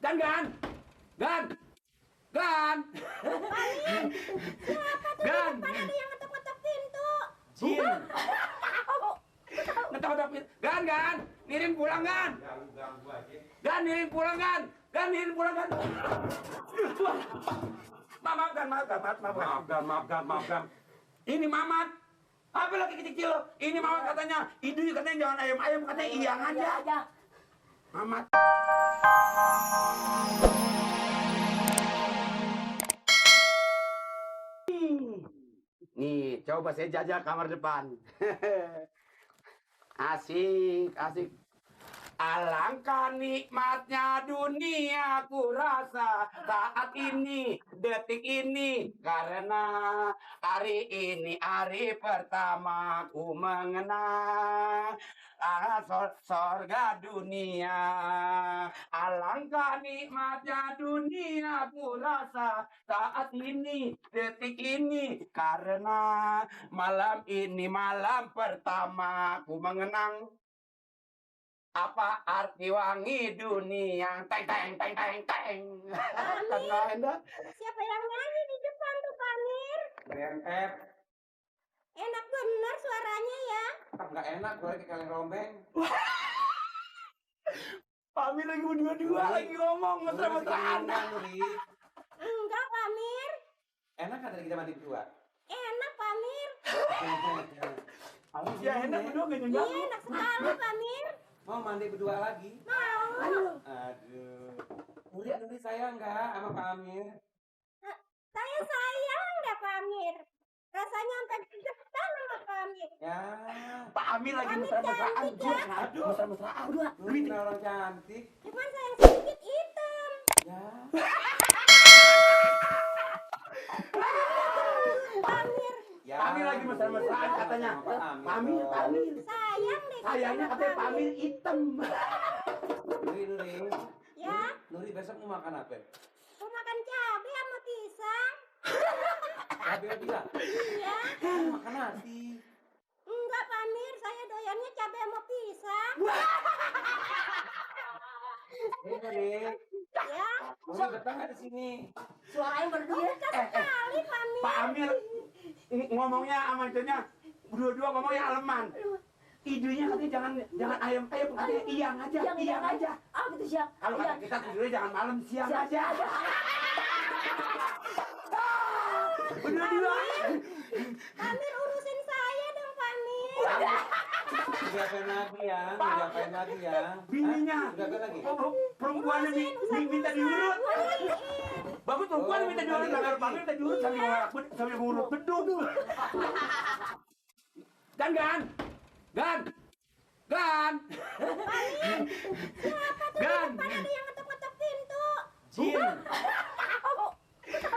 Gan, Gan, Gan, Gan. Pamin, siapa tuh di Gan. depan ada yang ngetok-ngetok pintu? Jin. Ngetok-ngetok pintu. Gan, Gan, Nirin pulang, Gan. Gan, Nirin pulang, Gan. Gan, Nirin pulang, Gan. Maaf, Gan. Ini Mamat. Apa lagi kecil? Ini Mamat katanya. Idu katanya jangan ayam-ayam, katanya iyang aja. Mamat. Nih, coba saya jajah kamar depan. Asik. Alangkah nikmatnya dunia ku rasa saat ini, detik ini. Karena hari ini hari pertama ku mengenang sorga dunia. Alangkah nikmatnya dunia ku rasa saat ini, detik ini. Karena malam ini malam pertama ku mengenang apa arti wangi dunia. Teng. Siapa yang nyanyi di depan tuh, Pamir? BMF, Enak bener suaranya ya. nggak enak gue kayak kaleng rombeng. Pamir lagi berdua lagi ngomong mesra-mesraan. Enggak, Pamir. Enak kan tadi kita mandi berdua? Enak, Pamir. Ya enak berdua gak Iya, nyenyak. enak sekali, Pamir. Mau mandi berdua lagi? Mau. Aduh. Nuri sayang nggak sama Pak Amir? Saya sayang dah Pamir. Rasanya sampai deg-degan sama Pamir. Ya. Pak Amir lagi Pamir mesra-mesraan. cantik ya. Aduh, mesra-mesraan. Nuri kenal orang cantik. Cuman saya sedikit hitam. Ya. Pamir. Ya. Pamir lagi mesra-mesraan katanya. Pamir. Sayang deh. Sayangnya sama katanya Pamir hitam. Nuri. Ya, Nuri besok mau makan apa? mau makan cabai sama pisang. Cabai bisa. Iya. Mau makan nasi. Enggak, Pamir. Saya doyannya cabai sama pisang. Nuri. Ya. Nuri betah nggak di sini? Suaranya merdu ya. Sekali, Pamir. Pak Amir ngomongnya sama itunya berdua ngomongnya aleman. Idenya katanya jangan ayam katanya iyang aja. Oh, gitu siap. Kalau kata kita tidurnya jangan malam, siang aja. Berdua. Pamir urusin saya dong, Pamir. Diapain lagi ya? Bininya. Diapain lagi? Perempuannya minta diurut. Bagus perempuan minta diurut, kalau Pamir minta diurut sambil ngurut bedung. Gan. Pamir, siapa tuh Gan. di depan ada yang ngetok-ngetok pintu? Jin.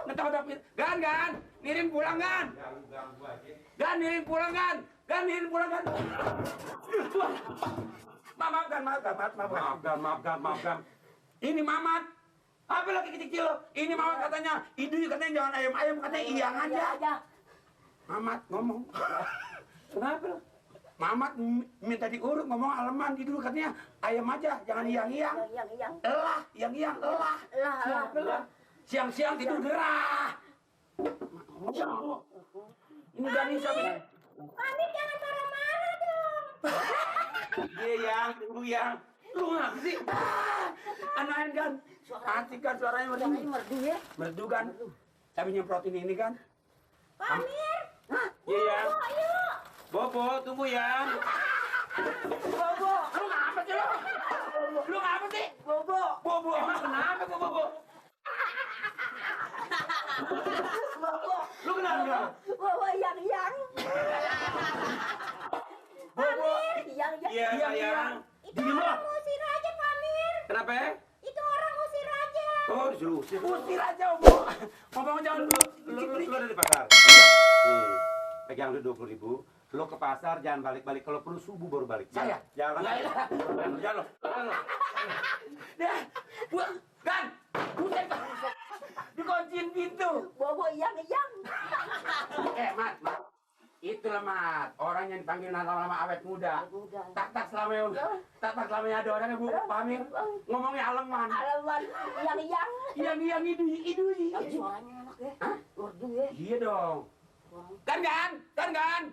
Ngetok-ngetok pintu. Gan. Nirin pulang, Gan. Gan, Nirin pulang, Gan. Maaf, Gan. Ini Mamat. Apa lagi kecil? Ini Mamat katanya. Idu katanya jangan ayam-ayam, katanya iyang aja. Mamat ngomong. Kenapa? Mamat minta diurut, ngomong aleman. Idu katanya ayam aja, jangan iyang-iyang. Yang. Elah. Siang-siang tidur gerah. Ini Dani siapa? Pamir jangan marah-marah dong. Iya, tunggu yang. Lu ngapa sih? Anain kan? Asik kan suaranya merdu ya? Merdu kan? Tapi nyemprotin ini kan? Pamir. Iya. Yuk. Bobo, tunggu ya. Bobo, lu ngapa sih lu? Lu ngapa sih? Bobo, emang kenapa kok Bobo? Lu kenapa? Bobo yang. Bobo. Iya, sayang. Itu orang usir aja, Pamir. Kenapa ya? Itu orang usir aja. Oh, disuruh usir. Usir aja, Bobo. Ngomong jangan Lu ada di pasar? Pegang lu 20.000. Lu ke pasar jangan balik-balik. Kalau perlu subuh baru balik. Saya? Jalan. Jalan. Dah, Gan. Buset. Dikunciin pintu. Bobo yang. Mat. Itulah Mat, orang yang dipanggil lama-lama awet muda. Tak tak selamanya ada orangnya Bu, pamir. Ngomongnya aleman. Alaman yang Yang idu. suaranya enak ya. Merdu ya. Iya dong. Kan.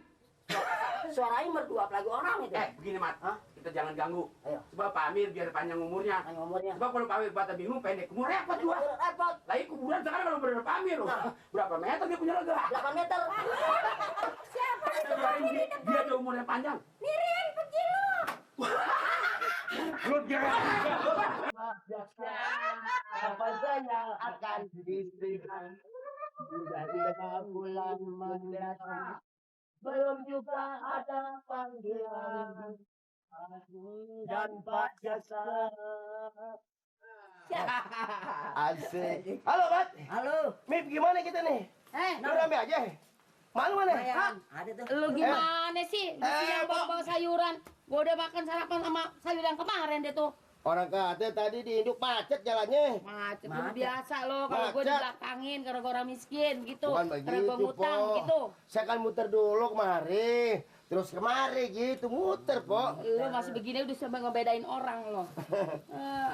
Suaranya merdu apalagi orang itu. Begini Mat, kita jangan ganggu. Ayo. Sebab Pak Amir biar panjang umurnya. Tanya umurnya. Sebab kalau Pak Amir bata bingung pendek, umur repot juga. Repot. Lagi kuburan sekarang kalau bener Pak Amir, berapa meter dia punya lega? 8 meter. Siapa itu Biarin dia ada umurnya panjang. Nirin, pergi lu. Good girl. Apa saja akan diberikan sudah tidak bulan mendatang, belum juga ada panggilan dan Pak Jasa. Asik. Halo, Bat. Halo. Mip, gimana kita nih? Udah rame aja. Malu mana? Ada tuh. Lu gimana sih? Siang bawa sayuran. Gua udah makan sarapan sama sayur yang kemarin deh tuh. Orang kata tadi diinduk macet jalannya. Macet lu biasa lo kalau gua Macet. dibelakangin karena gua orang miskin gitu. Bukan Karena gua begitu, ngutang Po. gitu. Saya kan muter dulu kemari. Terus kemari gitu, muter, Po. Lu masih begini udah sampai ngebedain orang lo.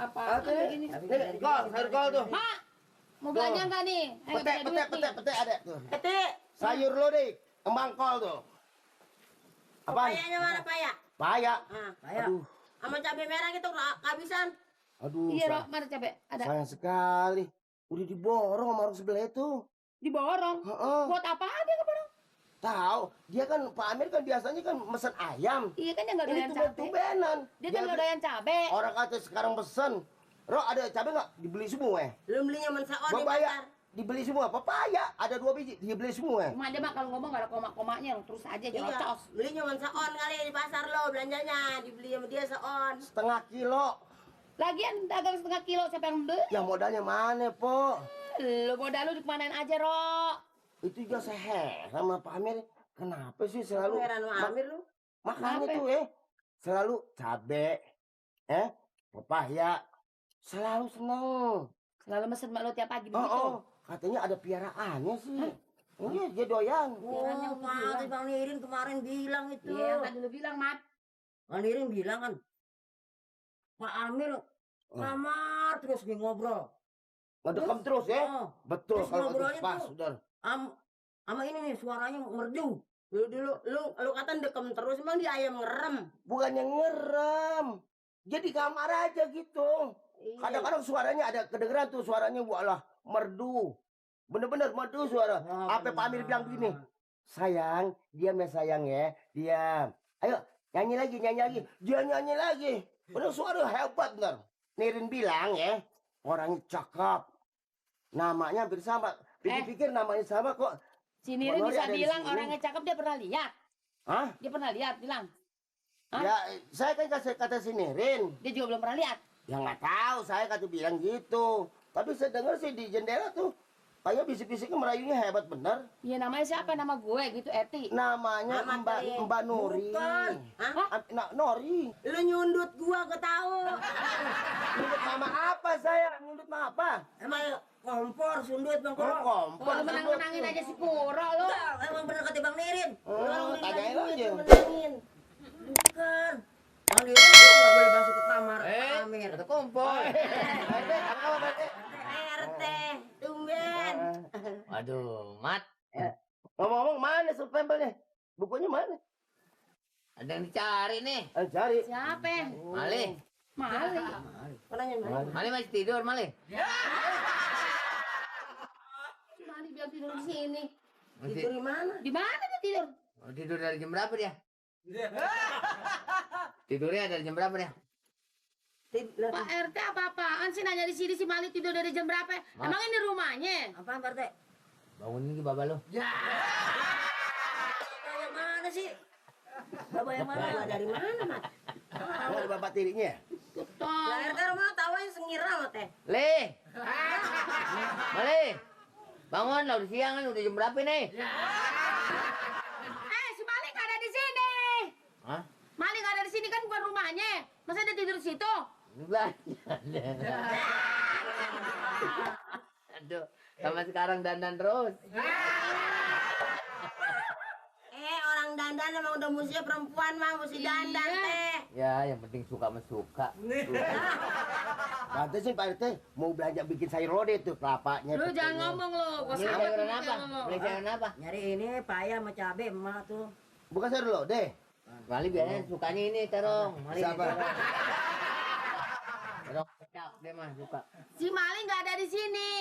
Apa begini? Nih, sayur kol tuh. Mak, mau belanja enggak nih? Pete ada tuh. Pete. Sayur lo deh, kembang kol tuh. Apaan? Payanya mana paya? Paya. Paya. Aduh, Sama cabai merah gitu kehabisan. aduh. Iya, Rok, mana cabe? Ada. Sayang sekali. Udah diborong sama orang sebelah itu. Diborong. Heeh. Buat apa dia keborong? Tahu, dia kan Pak Amir kan biasanya kan mesen ayam. Iya kan dia enggak Ini doyan cabe. tumben-tumbenan. Dia kan enggak doyan cabe. Orang kata sekarang pesen. Ro, ada cabai nggak? Dibeli semua. Lu belinya mensaon di Babaya, pasar. dibeli semua. Papaya, ada 2 biji, dibeli semua. Cuma dia mah kalau ngomong enggak ada koma-komanya, terus aja Iya, nyerocos. belinya mensaon kali di pasar lo belanjanya. Dibeli sama dia seon. Setengah kilo. Lagian dagang setengah kilo siapa yang beli? Ya modalnya mana, Po? Lu modal lu dikemanain aja, Ro? Itu juga saya heran sama Pak Amir. Kenapa sih selalu Heran sama Amir lu. makanya Kenapa? tuh selalu cabe, papaya, selalu seneng. Selalu mesen mak lu tiap pagi Oh, begitu. katanya ada piaraannya sih. Iya, dia doyan. Piaranya Oh, aku Pak bilang. Bang Nirin kemarin bilang itu. Iya, yang tadi lu bilang, Mat. Bang Nirin bilang kan. Pak Amir kamar terus dia ngobrol. Ngedekam terus ya. Oh, Betul terus kalau ngobrolnya pas, tuh. Saudara. Sama ini nih suaranya merdu. Lu kata dekem terus emang dia ayam ngerem. Bukannya ngerem. Jadi kamar aja gitu. Iya. Kadang-kadang suaranya ada kedengeran tuh suaranya walah merdu. Bener-bener merdu suara. Oh, Apa Pak Amir bilang begini? Sayang, diam ya sayang ya. Diam. Ayo, nyanyi lagi. Dia nyanyi lagi. Bener suara hebat bener. Nirin bilang ya, orangnya cakep. Namanya hampir sama. Pikir-pikir namanya sama kok. Si Nirin Nori bisa ada di bilang sini. orangnya cakep, dia pernah lihat. Hah? Dia pernah lihat, bilang. Hah? Ya, saya kan kasih kata si Nirin. Dia juga belum pernah lihat. Ya nggak tahu, saya kata bilang gitu. Tapi saya dengar sih di jendela tuh, kayak bisik-bisiknya merayunya hebat bener. Ya namanya siapa? Nama gue gitu, Eti. Namanya Nama Mbak dia. Mbak Nori. Bukan. Hah? Nori. Lu nyundut gua ke tahu. Nyundut nama apa saya? Nyundut nama apa? Emang kompor sundut Bang Oh, Koro. kompor. Kalau menang-menangin aja si Pura lo. Enggak, emang bener kata Bang Nirin. Tanyain aja. Menangin. Bukan. Bang Nirin tuh nggak boleh masuk ke kamar Amir. Ada kompor. RT, tumben. Waduh, Mat, Ngomong-ngomong mana stempelnya? Bukunya mana? ada yang dicari nih. Ayo cari. Siapa? Mali, Mali. Penanya mana? Mali masih tidur, Mali. Mali biar tidur di sini. Tidur di mana? Di mana dia tidur? Tidur dari jam berapa dia? Tidurnya dari jam berapa dia? Pak RT apa-apaan sih nanya di sini si Mali tidur dari jam berapa? Emang ini rumahnya? Apaan Pak RT? Bangunin ke baba lu. Yang mana sih? Bapak yang mana? Dari mana, Mat? Ada bapak tirinya. Lah RT rumah tahu yang sengira teh. Le, Mali, bangun lah, udah siang kan, udah jam berapa nih? Si Mali nggak ada di sini. Hah? Mali nggak ada di sini kan bukan rumahnya. Masa dia tidur di situ? Aduh, sama sekarang dandan terus. dandan emang udah musiknya perempuan mah, mesti dandan teh. Ya, yang penting suka mensuka. Pantesin Pak RT mau belanja bikin sayur lodeh tuh kelapanya. Lu jangan tepungnya. ngomong lu, gua Beli sabar sayuran tuh apa? jangan lu. Beli sayuran apa? Nyari ini payah sama cabe emak tuh. Bukan sayur lodeh. Mali biasanya sukanya ini terong. Mali Siapa? Terong kecap dia mah suka. Si Mali nggak ada di sini.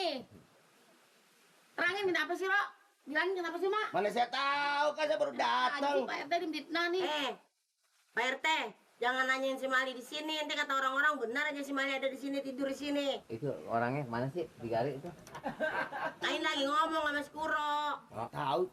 Terangin kenapa sih, Ro? Bilangin kenapa sih, Mak? Mana saya tahu kan saya baru datang. Anjing, Pak RT dimfitnah nih. Pak RT, jangan nanyain si Mali di sini. Nanti kata orang-orang benar aja si Mali ada di sini, tidur di sini. Itu orangnya mana sih? Di Gali itu. Lain lagi ngomong sama si Kuro. Tahu.